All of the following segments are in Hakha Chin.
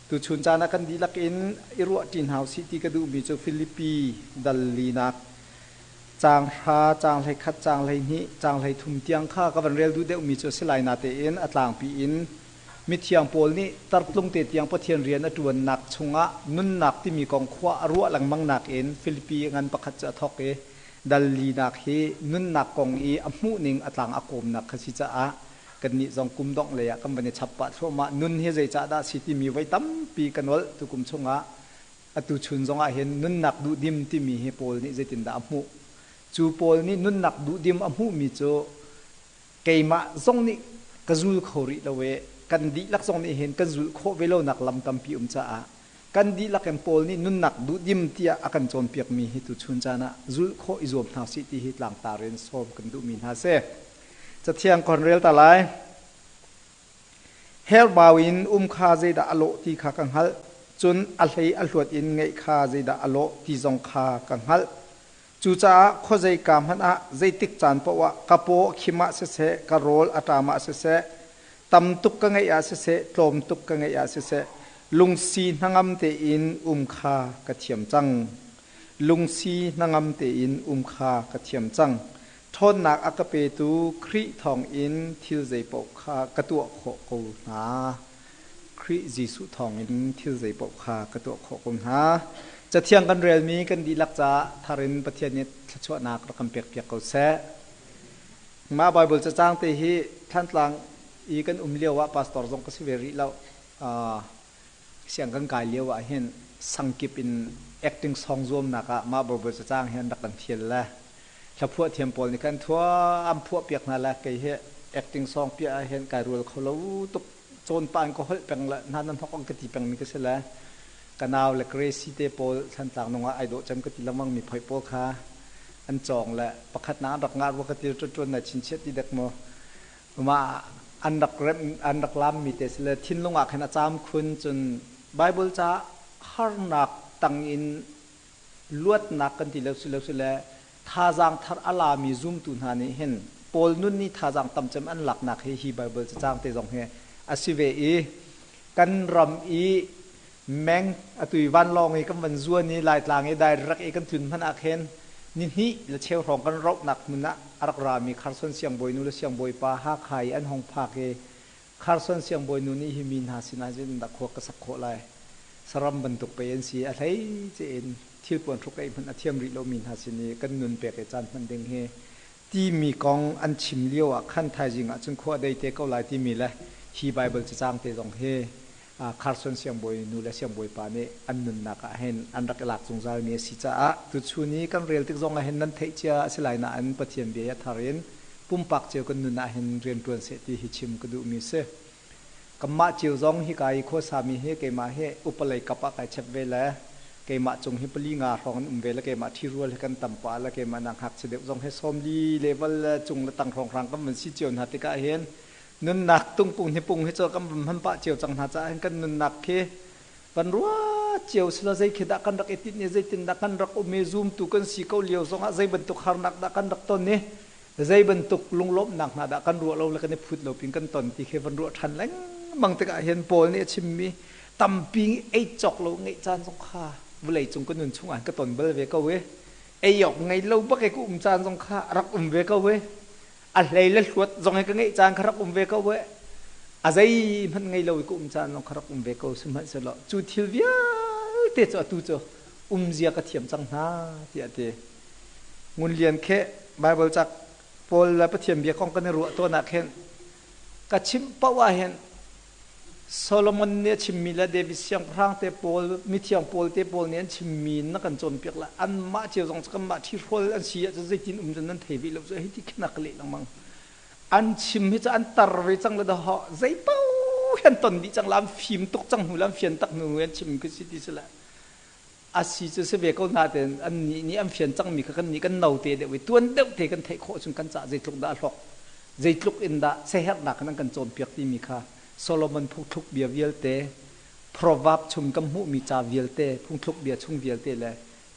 Tuchun caan ah kan dihlak in i ruahṭi hna usih ti ka duhmi cu Filipi dal linak caang hra, caang 11, caang 12, caang 13 tiang kha ka van rel duh deuhmi cu a si lai natein a tlangpi in mithiang Paul nih tartlung te tiang Pathian rian a ṭuannak chungah nunnak timi kong khua a ruah lengmang nakin Filipi ngan pakhat cu a thawk i dal linak hi nunnak kong i a hmuhning a tlang a kawmnak kha si caah kannih zong kum dongh lei ah kan van i chap pah thluahmah. Nun hi zeicah dah si timi voi tampi ka nolh tukum chungah. Atu chun zongah hin nunnak duhdim timi hi Paul nih zeitindah a hmuh? Cu Paul nih nunnak duhdim a hmuhmi cu keimah zong nih ka zul kho rih lo i kan dihlak zong nih hin kan zulh khawh ve lonak lam tampi um caah kan dihlak in Paul nih nunnak duhdim tiah a kan cawnpiakmi hi tuchun caan ah zulh khawh i zuam hna sih ti hi tlangtar in sawm kan duhmi hna si. Cathiang kon rel ta lai. Herbau in um kha zeidah a lawh ti kha ka hngalh, cun a hlei a hluat in ngeih kha zeidah a lawh ti zong kha ka hngalh. Cucaah khuazeika hmanh ah zeitik caan paoh ah ka paw a khim ah siseh, ka rawl a ṭam ah siseh, tam tuk ka ngeih ah siseh, tlawm tuk ka ngeih ah siseh, lungsi hnangam tein um kha ka thiam cang. Lungsi hnangam tein um kha ka thiam cang. Ṭhawnnak a ka petu Khrih thawngin thil zeipaoh kha ka tuah khawh ko hna. Khrih Jesuh thawngin thil zeipaoh kha ka tuah khawh ko hna. Cathiang kan relmi kan dihlak caah thar in Pathian nih thluachuahnak rak kan pekpiak ko seh. Mah Baibal cacang te hi Thantlang i kan um lio ah pastor zong ka si ve rih lo. Siang kan kai lio ah hin sangkip in acting song zuamnak ah mah Baibal cacang hi an rak kan fial le hlaphuah thiam pawl nih khan thua an phuah piak hna le kei hi acting song piah ah hin kai rual kho lo tuk. Cawn pah in ka holh peng le hna nan hok ang ka ti pengmi ka si le ka nau le Gracie te pawl Thlantlang nung ah ai dawh cem ka ti lengmang mi phoi pawl kha an cawng le pakhat nak an rak ngah rua ka ti ṭuan nai chinchiah ti dek maw mah an rak rem an rak lam mi te si le thinlung ah khan a caam khun. Cun Bible ca harnak tang in luatnak kan ti lo si lo si le thazaang thar a lami zumtu hna nih hin Paul nun nih thazaang tamcem an laknak hi hi Bible cacang te zong hi a si ve i kan ram i meng atu i vanlawng i kan van zuan i Laitlang i direct i kan tlun hmanh ah khin ni hnih le cheu hrawng kan rauhnak hmun ah a rak rami Kharson siangbawinu le siangbawipa Hakha i an hong phak i Kharson siangbawinu nih hi mi hna sinah zeitindah khua ka sak khawh lai? Saram bantuk pei an si, a hleice in thilpuan hruk-eih hmanh a thiam rih lomi hna sin i kan nun pek i caan hman ding hi timi kong an chim lio ah khan thaizing ah cun khua a dei te ko lai timi le hi Baibal cacang te zong hi Kharson siangbawinu le siangbawipa nih an nunnak ah hin an rak i lak zungzalmi a si caah tuchun i kan rel tik zong ah hin nan theih cia a si lai nain Pathian bia hi a thar in pumpak cio kan nun ah hin rian ṭuan seh ti hi chim ka duhmi si. Kanmah cio zong hika i khuasami hi keimah hi upa lei kap ah kai chep ve le keimah cung hi pali nga hrawng an um ve le keimah ṭhirual hi kan tam pah le keimah nak ngakchia deuh zong hi 40 level le cung le tang hrawnghrang kan van si cio hna tikah hin nunnak tungpung hnipung hi cu kan van hman pah cio cang hna caah hin kan nunnak khi van ruat cio sila zei khi dah kan rak i tinh i zeitindah kan rak um i zumtu kan si ko lio zongah zei bantuk harnak dah kan rak ton i zei bantuk lunglawmhnak hna dah kan ruah lo le kan i phut lo pin kan ton ti khi van ruah ṭhan lengmang tikah hin Paul nih a chimmi tampi ei cawk lo ngeih caan zong kha vawlei cung ka nun chungah ka ton bal ve ko i ei awk ngei lo bak i ka um caan zong kha rak um ve ko i a hlei le hluat zong hi ka ngeih caan kha rak um ve ko i a zeihmanh ngei lo i ka um caan zong kha rak um ve ko. Sihmanhsehlaw cu thil vialte cu atu cu umzia ka thiam cang hna tiah a ti. Ngun Lian Khe Bible cak Paul le Pathian bia kong kan i ruah tawn ah khin ka chimh paoh ah hin Solomon nih a chimmi le David siangpahrang te pawl mithiang pawl te pawl nih an chimmi na kan cawnpiak le anmah cio zong cu kanmah ṭhihrawl an si ahcun zeitin um cun nan thei ve lo cu hei ti khin a ka leh lengmang. An chim hi cu an tar ve cang le dahawh zei paoh hi an ton dih cang la an fim tuk cang hnu le an fian tak hnu an chim khi si ti si le a si cu si ve ko nain annih nih an fian cangmi kha kannih kan note deuh i tuan deuh te kan theih khawh cun kan cah zeitluk dah a hlawk, zeitluk in dah siaherhnak in an kan cawnpiak timi kha Solomon phungthluk bia vialte, Proverb chung kan hmuhmi ca vialte, phungthluk bia chung vialte le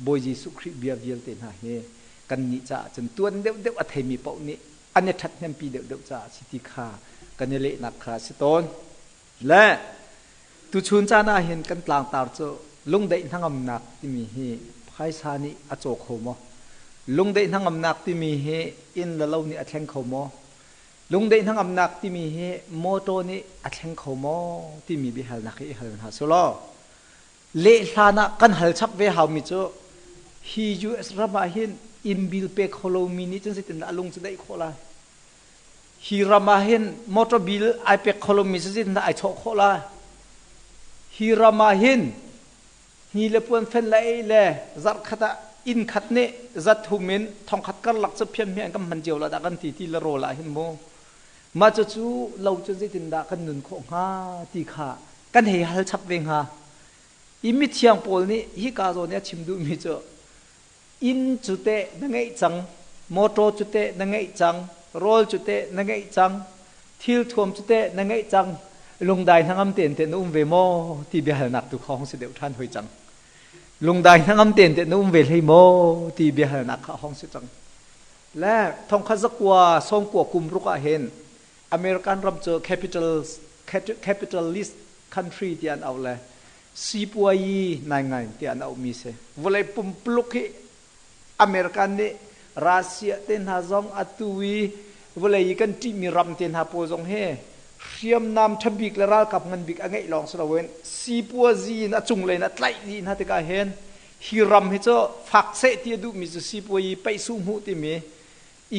Bawi Jesuh Khrih bia vialte hna hi kannih caah cun tuan deuhdeuh a theimi paoh nih an i ṭhathnempi deuhdeuh caah a si ti kha kan i lehnak kha a si tawn. Le. Tuchun caan ah hin kan tlangtar cu lungdaih hnangamnak timi hi phaisa nih a caw kho maw? Lungdaih hnangamnak timi hi inn le lo nih a thleng kho maw? Lungdaih hnangamnak timi hi mawtaw nih a thleng kho maw timi biahalnak hi i hal hna sulaw lehhlan ah kan hal chap ve haumi cu hi US ram ah hin inn bil pe kho lomi nih cun zeitindah a lung cu daih khawh lai? Hi ram ah hin motor bill ai pek kho lomi cu zeitindah ai chawh khawh lai? Hi ram ah hin hni le puan fen le ei le zarhkhat ah inn khat nih zathum in thongkhat karlak cu phian hmian kan hman cio la dah kan ti ti le rawl ah hin mu mah cucu lo cun zeitindah kan nun khawh hnga ti kha kan hei hal chap ve hnga. I mithiang pawl nih hika zawn i a chim duhmi cu inn cu teh na ngeih cang, mawṭaw cu teh na ngeih cang, rawl cu teh na ngeih cang, thilthuam cu teh na ngeih cang, lungdai hnangam tein teh na um ve maw ti biahalnak tu kha hong si deuh ṭhan hoi cang. Lungdai hnangam tein teh na um ve hlei maw ti biahalnak kha hong si cang. Le thongkhat zakua sawmkua kum ruk ah hin American ram cu capital capitalist country ti an auh le sipuayi ngaingai tiah an auhmi si. Vawlei pumpuluk hi American nih Russia te hna zong atu i vawlei i kan ṭihmi ram te hna pawl zong hi hriamnam ṭhabik le ralkap nganbik a ngeih lawng si loin sipuazi in a cunglei in a tlaih dih hna tikah hin hi ram hi cu fak seh ti a duhmi cu sipuayi peihsuh hmuh timi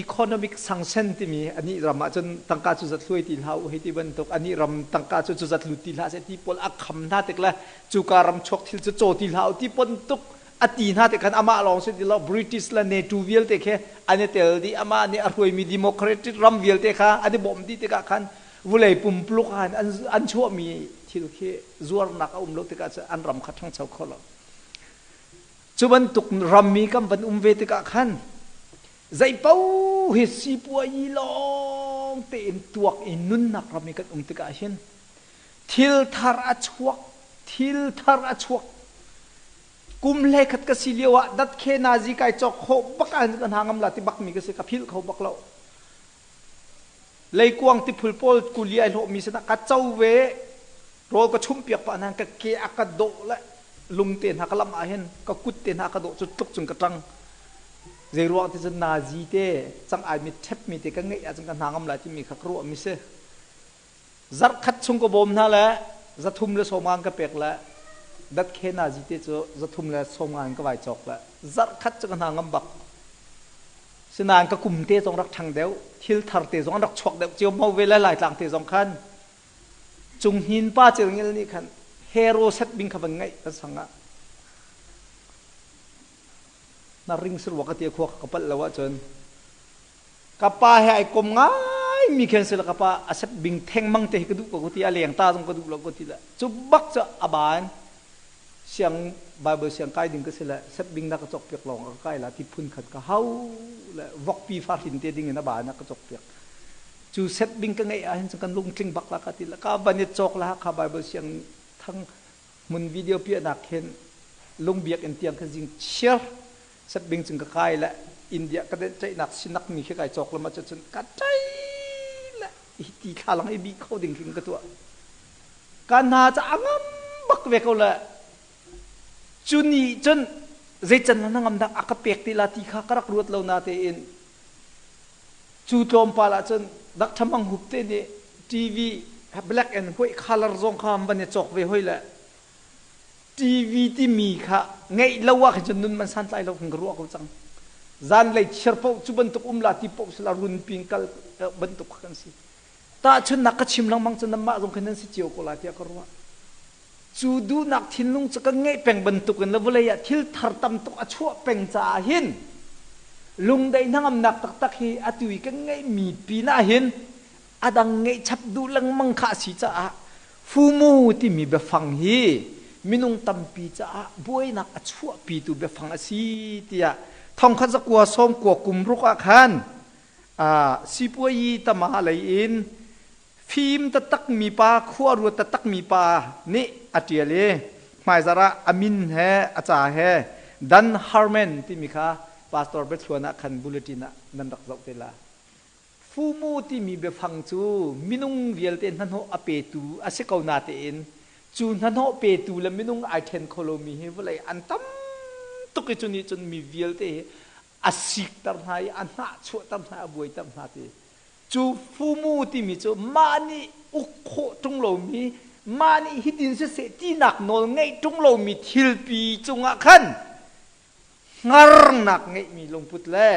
economic sanction timi anih ram ahcun tangka cu zat hluai ti hlah u hei ti bantuk anih ram tangka cu cu zat lut ti hlah seh ti pawl a kham hna tik le cuka ram chuak thil cu caw ti hlah u ti bantuk a ti hna tik khan amah lawng si ti lo British le NATO vialte khi an i tel dih amah nih a hruaimi democratic ram vialte kha an i bawmh dih tikah khan vulei pumpluk ah an an chuahmi thil khi zuarnak a um lo tikah an ram kha ṭhangcho kho lo. Cu bantuk rammi kan van um ve tikah khan Zeipaoh hi sipuayi lawng tein tuak i nunnak ram i kan um tikah hin thil thar a chuak, thil thar a chuak. Kum hlei khat ka si lio ah dat nazi kai cawk khawh bak ah ka hna ngam la ti bak mi ka si, ka philh kho bak lo. Leikuang tiphul pawl kuli ai hlawh mi sinah ka co ve, rawl ka chumh piak pah nain ka ke a ka dawh le lung te hna ka lamh ah hin ka kut te hna ka dawh cu tluk cun ka ṭang. Zei ruang ti cun nazi te cang ai mi ṭhep mi te ka ngeih ahcun ka hna ngam lai timi kha ka ruah mi si. Zarh khat chung ka bawm hna le zathum le sawm ngan ka pek le dat khe nazi te cu zathum le sawm ngan ka vai cawk le zarh khat cu ka hna ngam bak. Sinain ka kum te zong rak ṭhang deuh, thil thar te zong an rak chuak deuh cio mo ve le Laitlang te zong khan Cunghnin pa Cirngil nih khan hero set bing kha van ngaih kan sang ah na ring sirwa ka ti khua ka palh lo ahcun ka pa he ai kom ngai mi khen sila ka pa a set bing theng mang te hi ka duh ko ti a leng ta zong ka duh lo ko ti la cu bak cu a ban siang Bible siang kai ding ka si le set bing na ka cok piak lawng ka kai la ti phun khat ka hau le vokpi fa hrin te ding in a ban a ka cok piak Cu set ding ka ngeih ahhin cun kan lungtling bak la ka ti la ka van i cawk la kha Bible siang thang hmun video piahnak khin lungbiak in tiang khin zing chiar set bing cun ka kai le India ka den ṭaihnak sinak mi khi kai cawk lama cu cun ka ṭai le hi ti thlalang i bi kho ding khin ka tuah ka hna ca a ngam bak ve ko le cu ni cun zeican na ngam dak a ka pek ti la ti kha ka rak ruat lo na tein Cu tlawmpal ahcun Dr. Mang Hup te nih TV black and white color zong kha an van i cawk ve hoi le TV timi kha ngeih lo ah khin cun nun man santlai lo khin ka ruah ko cang. Zanlei chiar paoh cu bantuk um la ti paoh sila run ping kal bantuk kha kan si. Tahchunnak ka chim lengmang cu nanmah zong khin nan si cio ko lai tiah ka ruah. Cu duhnak thinlung cu kan ngeih peng bantukin le vawlei ah thil thar tam tuk a chuah peng caah hin lungdaih hnangamnak taktak hi atu i kan ngeihmi pinah hin a dang ngeih chap duh lengmang kha a si caah fumu timi biafang hi minung tampi caah buainak a chuahpitu biafang a si tiah thongkhat zakua sawmkua kum ruk ah khan sipuayi tama lei in Fim taktakmi pa, khua ruat taktakmi pa nih a ṭial i hmaizarh ah a min he a ca he Dan Harmon timi kha Pastor Biathluan ah khan bulletin ah nan rak zoh te la. Fumu timi biafang cu minung vialte hnahnawh a petu a si ko natein Cu hnahnawh petu le minung ai ṭhen kho lomi hi vawlei an tam tuk i cu nih cun mi vialte hi a sikter hna i a hnahchuahter hna a buaiter hna ti. Cu fumu timi cu mah nih uk khawh ṭung lomi, mah nih hitin siseh tinak nawl ngeih ṭung lomi thilpi cungah khan hngarnak ngeihmi lungput le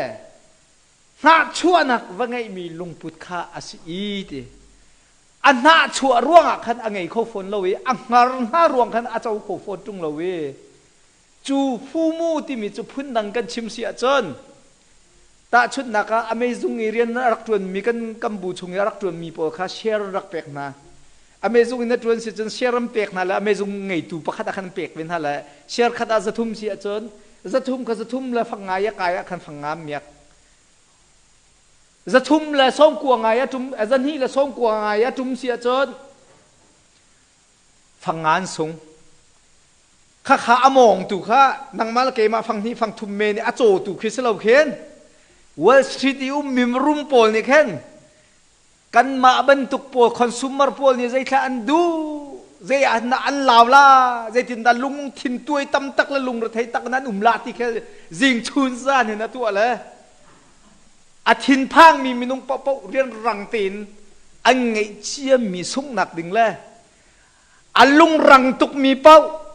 hnahchuahnak va ngeihmi lungput kha a si i ti. A hnahchuah ruangah khan a ngei kho fawn lo i a hngar hna ruang khan a co kho fawn ṭung lo i cu fumu timi cu phundang kan chim si ahcun tahchunhnak ah a meizung i rian a rak ṭuanmi kan kan bu chung i a rak ṭuanmi pawl kha share rak pek hna. A meizung in na ṭuan si cun share an pek hna le a meizung ngeitu pakhat ah khan pek ve hna le share khat ah 300 si ahcun 300 kha 300 le fangnga i a kai ah khan fangnga miak. 300 le 90 ngai a ṭum 200 le 90 ngai a ṭum si ahcun fangnga an sung. Khakha a mawngtu kha nangmah le keimah fang hnih fang thum men i a cawtu khi si lo khin Wall Street i ummi mirum pawl nih khin kanmah bantuk pawl consumer pawl nih zeithla an duh zei ah an lau la zeitindah lungthin tuai tam tak le lungrethei tak in an um la ti khi zing chun zan in a tuah le a thinphangmi minung paohpaoh rianrang tein an ngeihciami sunghnak ding le a lungrang tukmi paoh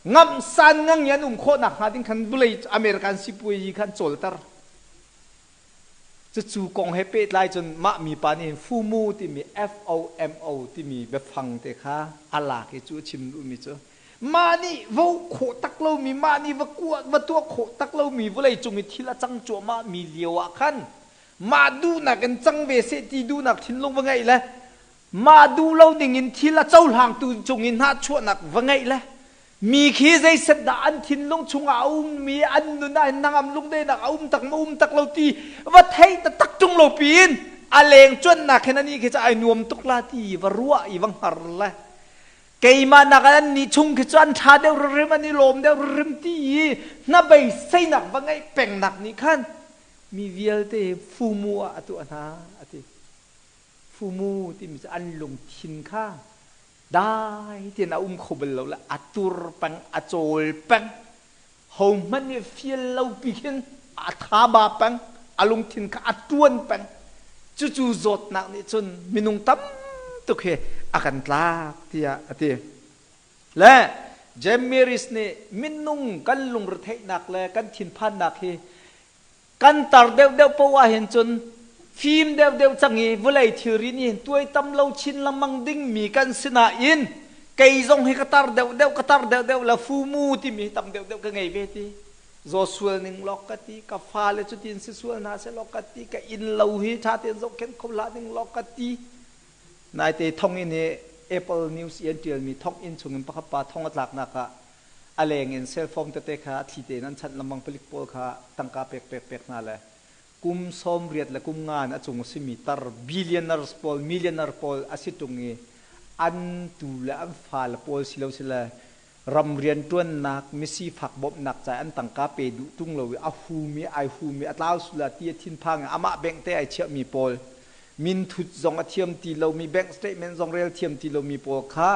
ngamhsan ngang i an um khawh nakhnga ding khan vawlei American sipuazi kha an cawlter. Cucu kong he pehtlai cun mah mipa nih hin FUMU timi F-O-M-O timi biafang te kha a lak i cu a chim duhmi cu mah nih va khawh tak lomi, mah nih va kuah, va tuah khawh tak lomi vawlei cung i thil a cang cuahmah mi lio ah khan mah duhnak in cang ve seh ti duhnak thinlung va ngeih le mah duh lo ning in thil a cohlangtu cung i hnahchuahnak va ngeih le Mi khi zeiset dah an thinlung chungah a ummi an nun ah hin nangam lungdenak a um tak ma um tak lo ti va thei taktak ṭung lo piin a leng cuannak hin anih khi cu ai nuam tuk la ti va ruah i va hngar le keimah nak an nih chung khi cu an ṭha deuh rim an i lawm deuh rim ti i hnabei seinak va ngeih pengnak nih khan mi vialte fumu ah a tuah hna a ti. Fumu timi cu an lungthin kha dai tein a um kho bal lo le a tur peng a cawl peng hohmanh nih fial lo pi khin a thaba peng a lungthin kha a tuan peng cucu zawtnak nih cun minung tam tuk hi a kan tlak tiah a ti le James nih minung kan lungretheihnak le kan thinphannak hi Kan tar deuhdeuh poah ahhin cun fim deuhdeuh cang i vawlei thilri nih hin tuaitam lo chin lengmang dingmi kan si nain kei zong hi ka tar deuhdeuh ka tar deuhdeuh le fumu timi hi tam deuhdeuh ka ngei ve ti. Zaw sual ning law ka ti, ka fale cutin si sual hna seh law ka ti, ka inn lo hi ṭha tein zohkhenh kho hlah ning law ka ti. Naite thonginn i Apple News i an ṭialmi thonginn chungin pakhat pa thong a tlaknak ah a leng in cell phone tete kha a thli tein an chanh lengmang palik pawl kha tangka pek pek pek hna le kum 80 le kum nga in a cung a simi tar billionaires pawl millionaire pawl a si ṭung i an tu le an fale pawl si lo sile ram rianṭuannak misifak bawmhnak ca an tangka pe duh ṭung lo i a humi ai humi a tlau sula ti a thinphang i amah bank te ai chiahmi pawl minthut zong a thiam ti lomi bank statement zong rel thiam ti lomi pawl kha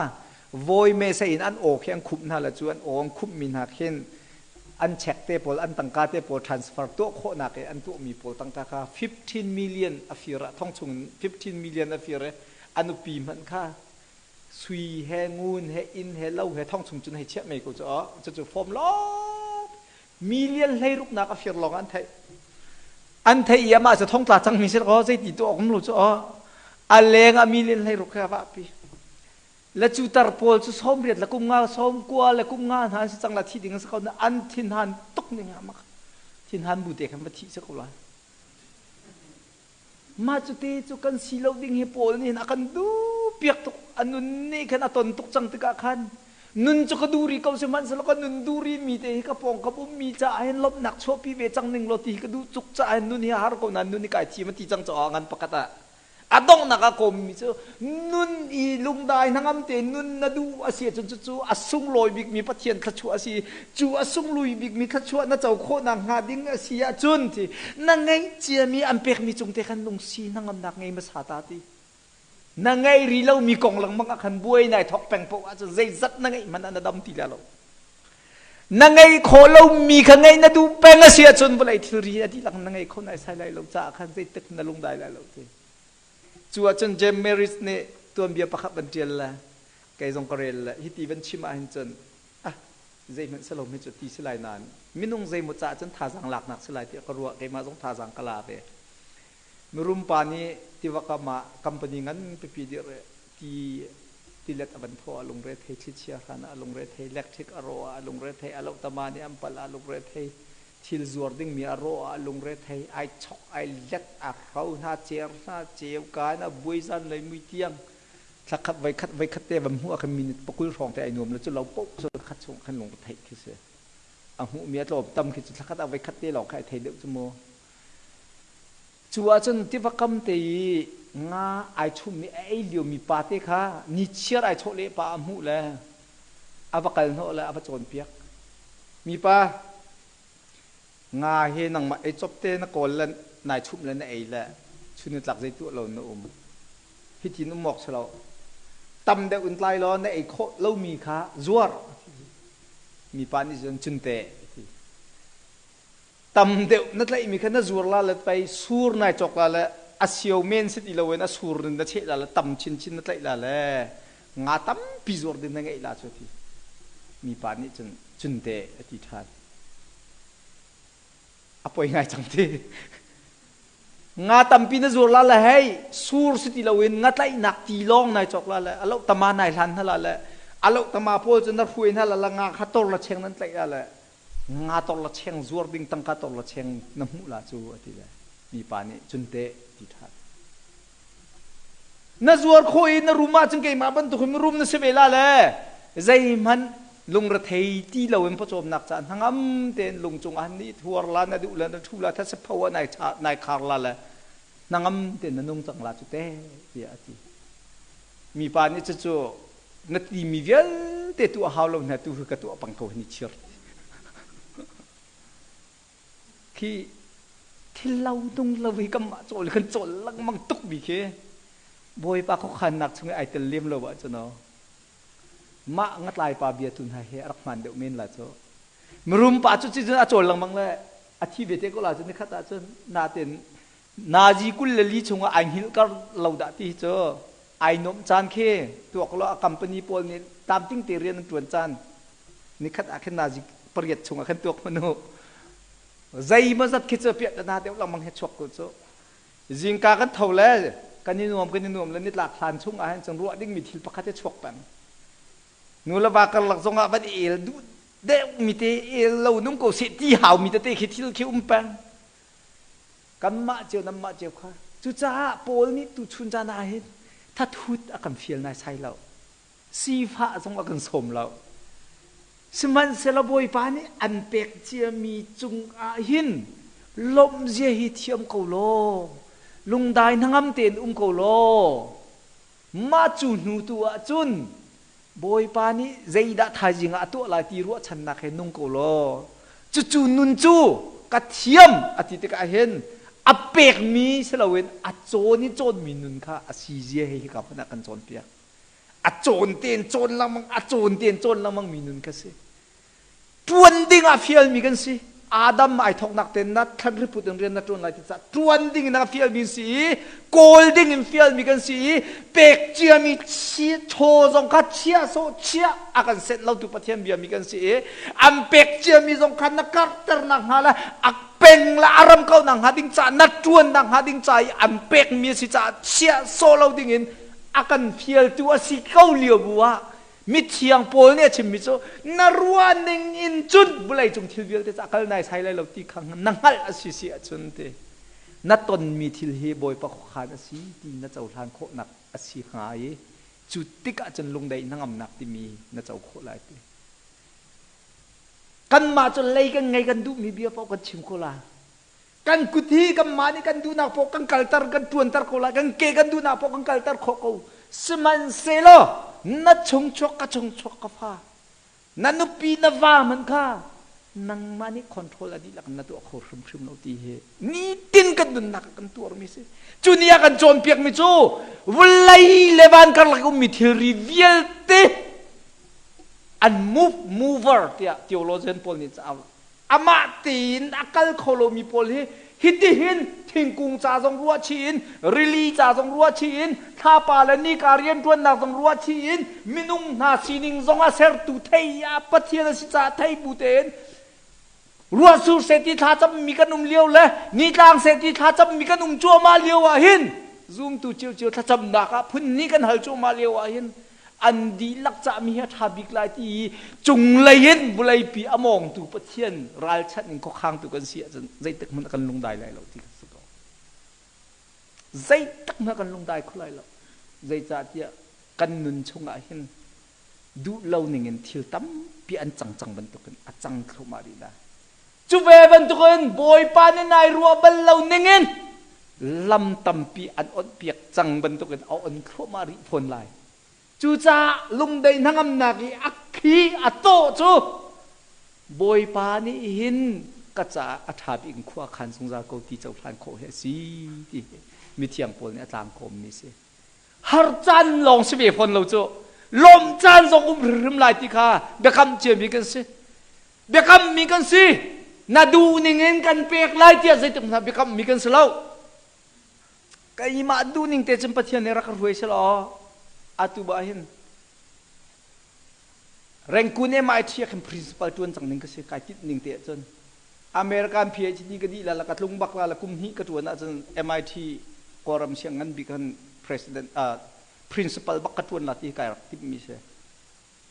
Vawi mesa in an aw khi an khumh hna le cu an aw an khumhmi hna khin an check te pawl an tangka te pawl transfer tuah khawhnak i an tuahmi pawl tangka kha 15 million a fir ah thong chung in 15 million a fir i a nupi hmanh kha sui he ngun he inn he lo he thong chung cun hei chiah mei ko cu cucu form lawng million 16 nak a fir lawng an theih an theih i amah cu thongtla cangmi si ko zeiti tuah awk um lo cu a leng ah million 16 kha va pi Le cu tar pawl cu 80 le kum nga 90 le kum nga hna an si cang la thi ding an si ko na an thinhan tuk ning ah mak thinhan bu te khan va thih si ko lai mah cu te cu kan si lo ding hi pawl nih hin a kan duh piak tuk a nun nih khan a ton tuk cang tikah khan nun cu ka duh rih ko sihmanhsehlaw ka nun duh rih mi te hi ka pawngkam ummi caah hin lawmhnak chuahpi ve cang ning law ti hi ka duh tuk caah hin nun hi a har ko nain nun hi kai thim a ti cang caah ngan pakhat ah A donghnak ah kawmmi cu nun i lungdai hnangam te nun na duh a si ahcun cucu a sunglawi bikmi Pathian thluachuah a si. Cu a sunglawi bikmi thluachuah na co khawhnak hnga ding a si ahcun ti na ngeih ciami an pekmi cung te khan lungsi hnangamnak ngei hmasa ta ti. Na ngei ri lomi kong lengmang ah khan buai nai thawk peng paoh ahcun zeizat na ngeih hmanh ah na dam ti la lo. Na ngeih khawh lomi kha ngeih na duh peng a si ahcun vawlei thilri a dihlak na ngei kho nai sai lai lo caah khan zeitik na lungdai lai lo ti. Cu ahcun James Maris nih tuanbia pakhat van ṭial le kei zong ka rel le hiti van chim ahhin cun ah zeihmanh si lo mi cu ti si lai nain minung zeimaw caah cun thazaang laknak si lai tiah ka ruah keimah zong thazaang ka la ve. Mirum pa nih tiva kam ah company ngan pipi dirh i ti tilet a van thawh ah lungre thei thlichia hran ah lungre thei electric a rawh ah lungre thei a lohtama nih an palh ah lungre thei thil zuar dingmi a rawh ah lungre thei ai chok ai let a hro hna cer hna ceu kaan a buai zan lei mui tiang thlakhat voikhat voikhat te van hmuh ah khan minute pakul hrawng te ai nuam lo cu lo poh cu khat chung khan lung theih khi si a hmuh mi a tlawm tam khi cu thlakhat ah voikhat te lawng kha ai thei deuh cu mu Cu ahcun tiva kam te i nga ai chummi a ei liomi pa te kha nichiar ai chawh leh pa a hmuh le a va kal hnawh le a va cawnpiak. Mipa, nga hi nangmah ei cop te na kawl le nai chumh le na ei le chun nitlak zei tuah lo na um. Hitin um awk si lo. Tam deuh in tlai law na ei khawh lomi kha zuar. Mipa nih cun cunte a ti. Tam deuh na tlaihmi kha na zuar la le pei sur nai cawk la le a sio men si ti loin a sur in na cheh la le tam chinchin na tlaih la le nga tampi zuar ding na ngeih la cu ti mipa nih cun cunte a ti ṭhan. A poi ngai cang ti. Nga tampi na zuar la le hei sur si ti loin nga tlaihnak ti lawng nai cawk la le a loh tama nai hlan hna la le a loh tama pawl cu na hruai hna la le nga kha tor la cheng nan tlaih la le nga tor la cheng zuar ding tangka tor la cheng na hmuh la cu a ti le mipa nih cun teh ti ṭhan. Na zuar khawh i na rum ahcun keimah bantuk in rum na si ve la le zeihmanh lungrethei ti loin pawcawmnak caah hnangam tein lung cungah ni thuar la na duh le na ṭhu la thasa pho ah nai nai khar la le hnangam tein na nung cang la cu te tiah a ti. Mipa nih cucu na timi vialte tuah hau lo hna tu hi ka tuah pang ko ni chir. Khi thil lo tung lo hi kan mah cawl kan cawl lengmang tuk mi khi Bawipa khuakhannak chung i ai tel lem lo ahcun aw mah ngatlai pa bia tu hna hi a rak hmaan deuh men la cu. Mirum pa cu cun a cawl lengmang le a thi ve te ko la cu nikhat ahcun natin nazi 24 chungah ai hngilh kar lo dah ti hi cu ai nuamh caan khi tuak law a company pawl nih tlamtling te rian an ṭuan caan nikhat ah khin nazi pariat chungah khan tuak hmanh u zeimaw zat khi cu piah na deuh lengmang he chuak ko cu zingka kan tho le kan i nuam kan i nuam le nitlak hlan chung ah hin cun ruah dingmi thil pakhat hi chuak peng nu le va karlak zongah van i el duh deuh mi te el lo nung ko seh ti hau mi tete khi thil khi um peng Kanmah cio nanmah cio kha. Cucaah Paul nih tuchun caan ah hin thathut a kan fial naisai lo. Sifah zong a kan sawm lo. Sihmanhsehlaw Bawipa nih an pek ciami cungah hin lawmh zia hi thiam ko law, lungdai hnangam tein um ko law, mah cu hnu tu ah cun Bawipa nih zeidah thaizing ah a tuah lai ti ruahchannak he nung ko law cucu nun cu ka thiam a ti tikah hin a pekmi si loin a cawn i cawnmi nun kha a si zia he hika hmun ah kan cawnpiak. A cawn tein cawn lengmang a cawn tein cawn lengmang mi nun kha si. Ṭuan ding ah fialmi kan si. Adam ai thawknak te na thlan riput in rian na ṭuan lai ti caah ṭuan ding in a fialmi si i kawl ding in fialmi kan si i pek ciami chaw zong kha chia sawh chia a kan senh lotu Pathian biami kan si i an pek ciami zong kha na karhter nakhnga le a peng le a ram ko nakhnga ding caah na ṭuan nakhnga ding ca i an pekmi a si caah chia sawh lo ding in a kan fialtu a si ko lio bu ah Mithiang Paul nih a chimmi cu na ruah ning in cun vawlei cung thil vialte cu a kal naisai lai lo ti kha na hngalh a si si ahcun ti na tonmi thil hi Bawipa khuakhan a si ti na cohlan khawhnak a si hnga i cu tikah cun lungdaih hnangamnak timi na co khawh lai ti. Kanmah cu lei kan ngei kan duhmi bia paoh kan chim ko la. Kan kut hi kanmah nih kan duhnak paoh kan kalter kan ṭuanter ko lai kan ke kan duhnak paoh kan kalter khawh ko sihmanhsehlaw na chungchuak ka chungchuak ka fa na nupi na va man kha. Nangmah nih control a dihlak na tuah kho hrimhrim lo ti hi nitin kan nunnak ah kan tuarmi si. Cu ni ah kan cawnpiakmi cu vawlei le van karlak ummi thilri vialte an move mover tiah theologian pawl nih amah tein a kal kho lomi pawl hi hitihin thingkung ca zong ruah chih in rili ca zong ruah chih in thlapa le nika rianṭuannak zong ruah chih in minung hna sining zong a sertu thei ah Pathian a si caah thei bu tein ruahsur seh ti thla cammi kan um lio le nitlang seh ti thla cammi kan um cuahmah lio ah hin zumtu ciocio thlacamnak ah phun hnih kan hal cuahmah lio ah hin an dihlak cahmi hi a ṭha bik lai ti i cunglei in vawleipi a mawngtu Pathian ralchanh in khuakhangtu kan si ahcun zeitik hmanh ah kan lungdai lai lo ti kan si ko. Zeitik hmanh ah kan lungdai kho lai lo. Zeicahtiah kan nun chungah hin duh lo ningin thil tampi an cang cang bantukin a cang thluahmah rih lai. Cu ve bantukin Bawipa nih nai ruah bal lo ningin lam tampi an onhpiak cang bantukin a on thluahmah rih fawn lai. Cucaah lungdei hnangamnak i a khi a tawh cu Bawipa nih hin ka caah a ṭha bik in khua a khan zungzal ko ti cohlan khawh hi a si ti hi mithiang Paul nih a tlangkawmmi a si. Har caan lawng si ve fawn lo cu lawmh caan zong um hrimhrim lai ti kha biakam ciami kan si. Biakammi kan si. Na duh ning in kan pek lai tiah zeitik hmanh biakammi kan si lo. Keimah duh ning te cun Pathian nih rak ka hruai selaw atu bah hin Rangoon MIT ah khin principal tuan cang ning ka si kai tinh ning te ahcun American PhD ka dih la la ka tlung bak la la kum hnih ka tuan ahcun MIT Kawlram siang ngan bik han president principal bak ka tuan la ti kai rak timh mi si.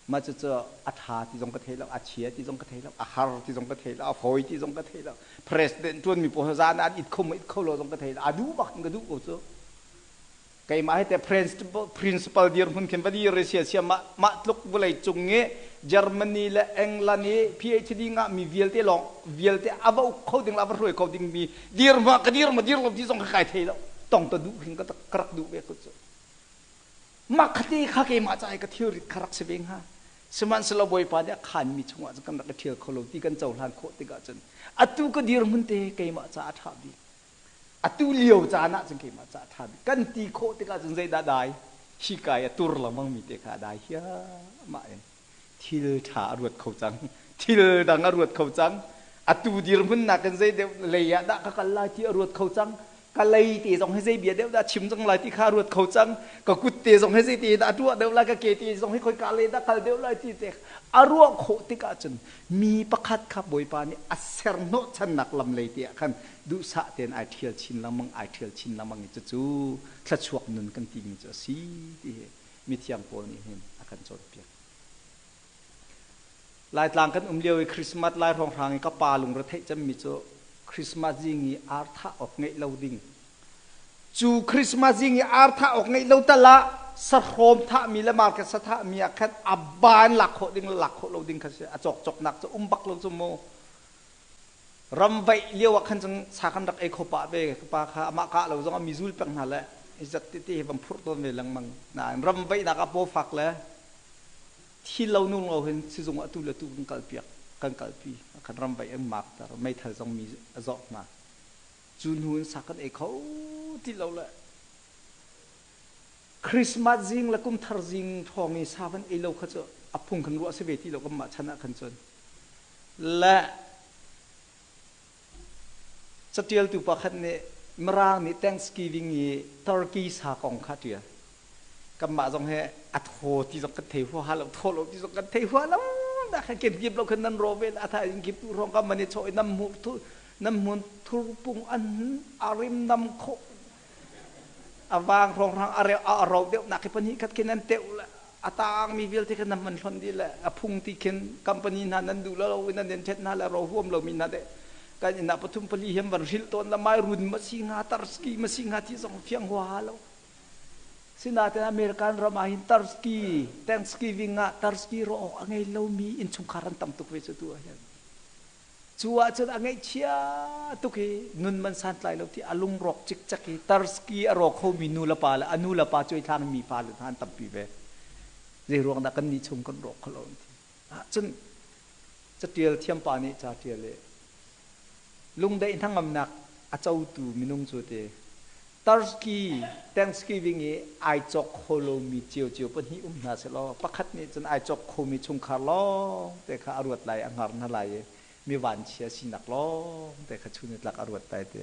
Mah cucu a ṭha ti zong ka thei lo, a chia ti zong ka thei lo, a har ti zong ka thei lo, a fawi ti zong ka thei lo. President ṭuanmi pawl zan an it kho maw it kho lo zong ka thei lo. A duh bak in ka duh ko cu. Keimah hi te principal dirhmun khin va dir sia sia mah mah tluk vawlei cung i Germany le England i PhD ngahmi vialte lawng vialte a va uk kho ding le a va hruai kho dingmi dirhmun ka dir ma dir lo ti zong ka kai thei lo. Tong ta duh hin ka rak duh ve ko cu. Mah khate kha keimah ca i ka thilrit kha rak si ve hnga. Sihmanhsehlaw Bawipa nih a khaanmi chungah cun kan rak i ṭhial kho lo ti kan cohlan khawh tikah cun atu ka dirhmun te keimah ca a ṭha bik. Atu lio caan ah cun keimah ca a ṭha bik. Kan ti khawh tikah cun zeidah dai? Hi kai a tur lengmangmi te kha a dai hiahmah in thil ṭha a ruat kho cang. Thil dang a ruat kho cang. Atu dirhmun nakin zei deuh lei ah dah ka kal lai ti a ruat kho cang. Ka lei te zong hi zei bia deuh dah chim cang lai ti kha a ruat kho cang. Ka kut te zong hi zei te dah tuah deuh lai, ka ke te zong hi khoika lei dah kal deuh lai ti te a ruah khawh tikah cun mi pakhat kha Bawipa nih a ser hnawhchannak lam lei te ah khan duhsah tein ai ṭhial chin lengmang, ai ṭhial chin lengmang i cucu thluachuak nun kan timi cu a si ti hi mithiang Paul nih hin a kan cawnpiak. Laitlang kan um lio i Christmas lai hrawnghrang i ka pa lungre theih cemmi cu Christmas zing i ar thah awk ngeih lo ding. Cu Christmas zing i ar thah awk ngeih lo tal ah sahrawm thahmi le market sa thahmi ah khan a ban lak khawh ding le lak khawh lo ding kha si a cawk cawknak cu um bak lo cu mu. Ramvaih lio ah khan cun sa kan rak ei kho pah ve ka pa kha amah kah lo zong ah mi zul peng hna le izat tete hi van phurh tawn ve lengmang. Nain ramvaihnak ah paw fak le thi lo nu lo hin sizung ah tu le tu kan kalpiak kan kalpi kan ramvaih an mak ter meithal zong mi a zawk hna. Cu hnu in sa kan ei kho ti lo le Christmas zing le kum thar zing thawng i sa van ei lo kha cu a phung kan ruah si ve ti lo kan mah chan ah khan cun Le catialtu pakhat nih Mirang nih Thanksgiving i turkey sa kong kha a ṭial. Kanmah zong hi a thaw ti zong kan thei huaha lo, thaw lo ti zong kan thei hua lo. Dah khan kenkip lo khan nan raw ve la tha in kip tu hrawng ka man i chaw i nam hmu thu nam hmun thurpung an arim nam khawh a vang hrawnghrang a reu a ro deuh nak hi pahnih khat khin nan teuh le a taangmi vialte kha nan van hlonh dih le a phung ti khin company hna nan duh lo in nan in ṭhet hna le ro huam lomi hna deh kan inn ah pathum pali hiam van hrilh tawn la mai run ma si hnga tarski ma si hnga ti zong fiang huaha lo sinain American ram ah hin tarski Thanksgiving ah tarski ro awk a ngei lomi innchungkhar an tam tuk ve cu tu ah hin Cu ahcun a ngaihchia tuk i nun man santlai lo ti a lungrawk cikcek i tarski a rawk khomi nu le pa le a nu le pa cuaithlang mi fale hna an tampi ve. Zei ruang dah kan nih chung kan rawk kho lo an ti. Ahcun Catial thiampa nih ca ṭial i lungdaih hnangamnak a cotu minung cu ti Turkey Thanksgiving i ai cawk kho lomi ciocio pahnih um hna sehlaw pakhat nih cun ai cawk khomi chungkhar lawng te kha a ruat lai, a hngar hna lai i mi vanchia sinak lawng te kha chun i tlak a ruat lai ti.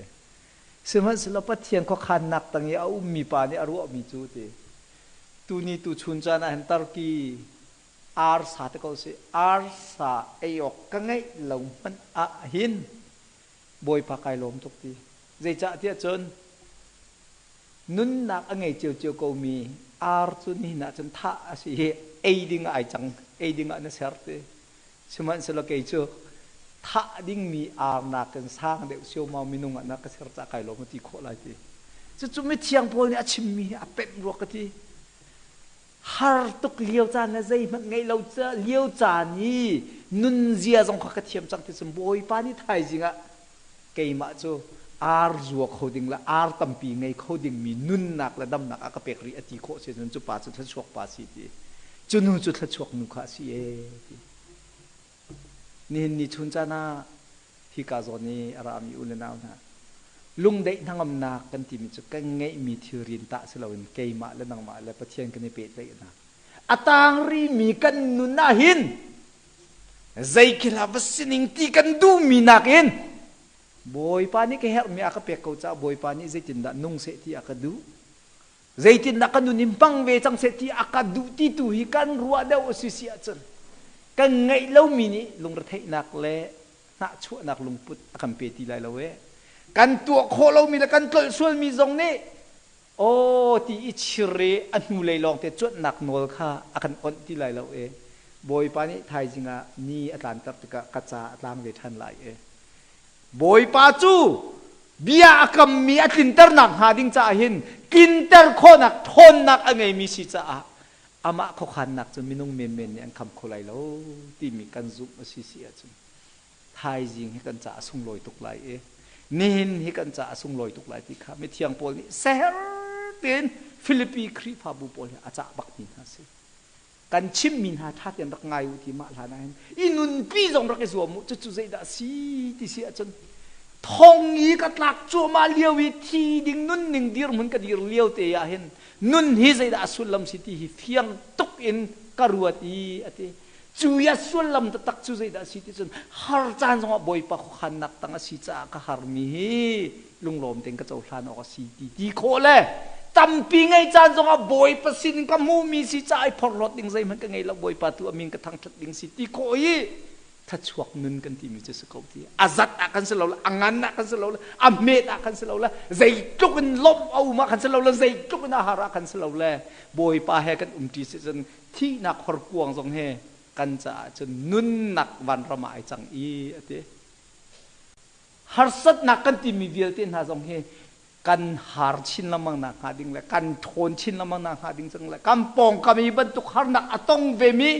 Sihmanhsehlaw Pathian khuakhannak tang i a ummi pa nih a ruahmi cu ti tuni tuchun caan ah hin Turkey arsa te ko si arsa ei awk ka ngeih lo hmanh ah hin Bawipa kai lawm tuk ti. Zeicah tiah cun nunnak a ngei ciocio komi ar cu nihin ah cun thah a si i ei ding ah ai cang, ei ding ah na ser ti. Sihmanhsehlaw kei cu thah dingmi ar nakin sang deuh siomau minung ah na ka ser caah kai lawm a ti khawh lai ti. Cucu mithiang Paul nih a chimmi hi a pemh rua ka ti. Har tuk lio caan le zeihmanh ngeih lo lio caan i nunzia zong kha ka thiam cang ti cun Bawipa nih thaizing ah keimah cu ar zua kho ding le ar tampi ngei kho dingmi nunnak le damnak a ka pek rih a ti khawh si cun cu pa cu thluachuak pa si ti. Cu nu cu thluachuak nu kha a si ee ti. Nihin ni chun caan ah hika zawn i a rami u le nau hna, lungdaih hnangamnak kan timi cu kan ngeihmi thilri in tah si loin keimah le nangmah le Pathian kan i pehtlaihnak. A tang rihmi kan nun ah hin zeikhil ah va sining ti kan duhmi nakin Bawipa nih ka herhmi a ka pek ko caah Bawipa nih zeitindah nung seh ti a ka duh. Zeitindah ka nun in hmang ve cang seh ti a ka duh ti tu hi kan ruah deuh a si si ahcun kan ngeih lomi nih lungretheihnak le hnahchuahnak lungput a kan pe ti lai lo ee. Kan tuah khawh lomi le kan tlolh sualmi zong nih aw ti i chir i a hnulei lawngte cuanhnak nawl kha a kan onh ti lai lo ee. Bawipa nih thaizing ah ni a tlanter tikah ka ca a tlang ve ṭhan lai ee. Bawipa cu bia a kammi a tlinternak hnga ding caah hin tlinter khawhnak ṭhawnnak a ngeimi si caah amah khuakhannak cu minung menmen nih an kham kho lai lo timi kan zumh a si si ahcun thaizing hi kan caah a sunglawi tuk lai i nihin hi kan caah a sunglawi tuk lai ti kha mithiang Paul nih seher tein Filipi Khrihfabu pawl hi a cah bakmi hna a si. Kan chimmi hna ṭha tein rak ngai u ti mah hlan ah hin i nunpi zong rak i zuam u. Cucu zeidah a si ti si ahcun thong i ka tlak cuahmah lio i thi ding nunning dirhmun ka dir lio te ah hin nun hi zeidah a sullam si ti hi fiang tuk in ka ruat i a ti. Cu i a sullam taktak cu zeidah a si ti cun har caan zongah Bawipa khuakhannak tang a si caah ka harmi hi lunglawm tein ka cohlan awk a si ti ti khawh le tampi ngei caan zongah Bawipa sin in ka hmuhmi si caah i phorhlawt ding zeihmanh ka ngei lo, Bawipa tu a min ka thangṭhat ding si ti khawh hi thluachuak nun kan timi cu si ko ti. A zat ah kan si lo le, a ngan ah kan si lo le, a hmet ah kan si lo le, zeitluk in lawmh a um ah kan si lo le, zeitluk in a har ah kan si lo le, Bawipa he kan umṭi si cun thihnak horkuang zong he kan caah cun nunnak vanram ah ai cang i a ti. Harsatnak kan timi vialte hna zong hi kan har chin lengmang nak hnga ding le kan ṭhawn chin lengmang nak hnga ding cang le kan pawngkam i bantuk harnak a tong vemi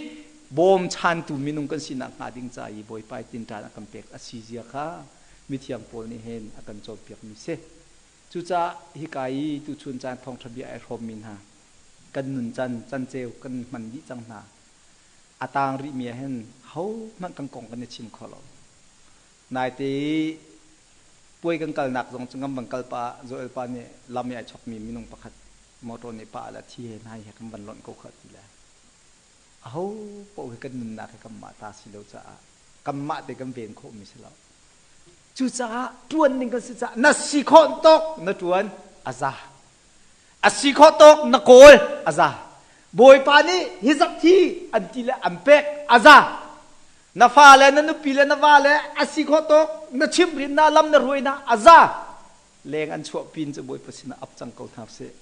bawmchantu minung kan sinak hnga ding ca i Bawipa tinṭan a kan pek a si zia kha mithiang Paul nih hin a kan cawnpiakmi si. Cucaah hika i tuchun caan thawngṭha bia ai hrawmmi hna kan nun can canceu kan hman dih cang hna. A taang rihmi ah hin hohmanh kan kong kan i chim kho lo. Naite i puai kan kalnak zong cu ngam van kal pah ah Joel pa nih lam i ai chokmi minung pakhat motor nih pah ah thi he hnai he kan van lonh ko kha ti le aho paoh hi kan nunnak hi kanmah ta si lo caah kanmah te kan ven khawhmi si lo. Cucaah ṭuan ding kan si caah na si khawh tawk na ṭuan a za. A si khawh tawk na kawl a za. Bawipa nih hi zat hi an ti le an pek a za. Na fale na nupi le na va le a si khawh tawk na chimhrin na lam na hruai na a za. Leng an chuah pin cu Bawipa sinah ap cang ko hna sih.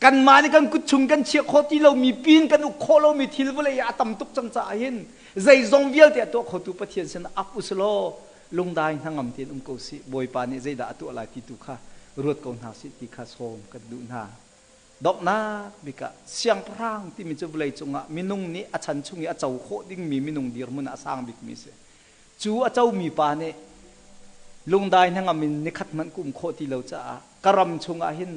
Kanmah nih kan kut chung kan chiah khawh ti lomi pin kan uk khawh lomi thil vawlei ah a tam tuk cang caah hin zeizong vialte a tuah khotu Pathian sinah ap u selaw lungdai hnangam tein um ko sih. Bawipa nih zeidah a tuah lai ti tu kha ruat ko hna sih ti kha sawm kan duh hna. Donghnak bik ah siangpahrang timi cu vawlei cungah minung nih a chan chung i a co khawh dingmi minung dirhmun ah a sang bikmi a si. Cu a comi pa nih lungdai hnangam in nikhat hmanh ka um khawh ti lo caah ka ram chungah hin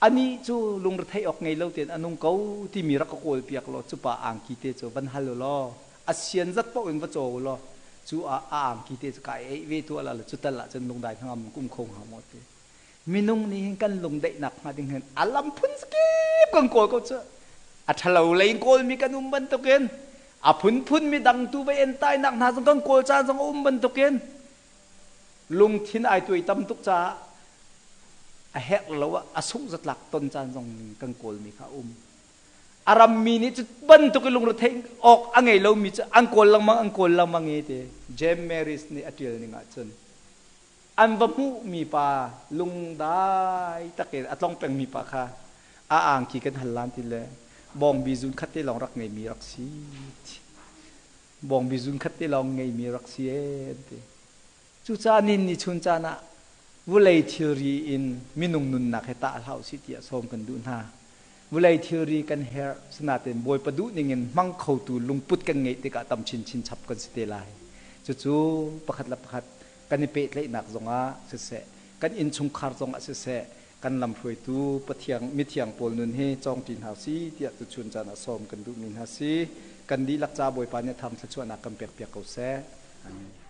anih cu lungretheih awk ngei lo tein a nung ko timi rak ka kawlpiak law cu pa angki te cu van hal u law a sian zat paoh in va caw u law Cu ah a angki te cu kai eih ve tuah la le cu tal ah cun lungdai hnangam kum kho hnga maw ti. Minung nih hin kan lungdaihnak hnga ding hin a lam phun zakip kan kawl ko cu. A ṭhalo lei in kawlmi kan um bantukin a phunphun mi dang tu vai entainak hna zong kan kawl caan zong a um bantukin lungthin ai tuai tam tuk caah a herh lo ah a sungh zatlak ton caan zong kan kawlmi kha a um. A rammi nih cu bantuk i lungretheih awk a ngei lomi cu an kawl lengmang an kawl lengmang i ti James Maris nih a ṭial ning ahcun an va hmuhmi pa lungdai takin a tlong pengmi pa kha a angki kan hal lan ti le bawngbi zun khat te lawng rak ngeimi rak si bawngbi zun khat te lawng ngeimi rak si e an ti. Cucaah nin ni chun caan ah vulei thilri in minung nunnak he tah hlah usih tiah sawm kan duh hna. Vulei thilri kan herh, sinain Bawipa duh ningin hmang khotu lungput kan ngeih tikah tam chinchin chap kan si te lai. Cucu pakhat le pakhat kan i pehtlaihnak zongah siseh, kan innchungkhar zongah siseh, kan lamhruaitu Pathiang mithiang pawl nun hi cawngṭi hna usih tiah tuchun caan ah sawm kan duhmi hna si. Kan dihlak ca Bawipa nih thang thluachuahnak kan pekpiak ko seh. Amen.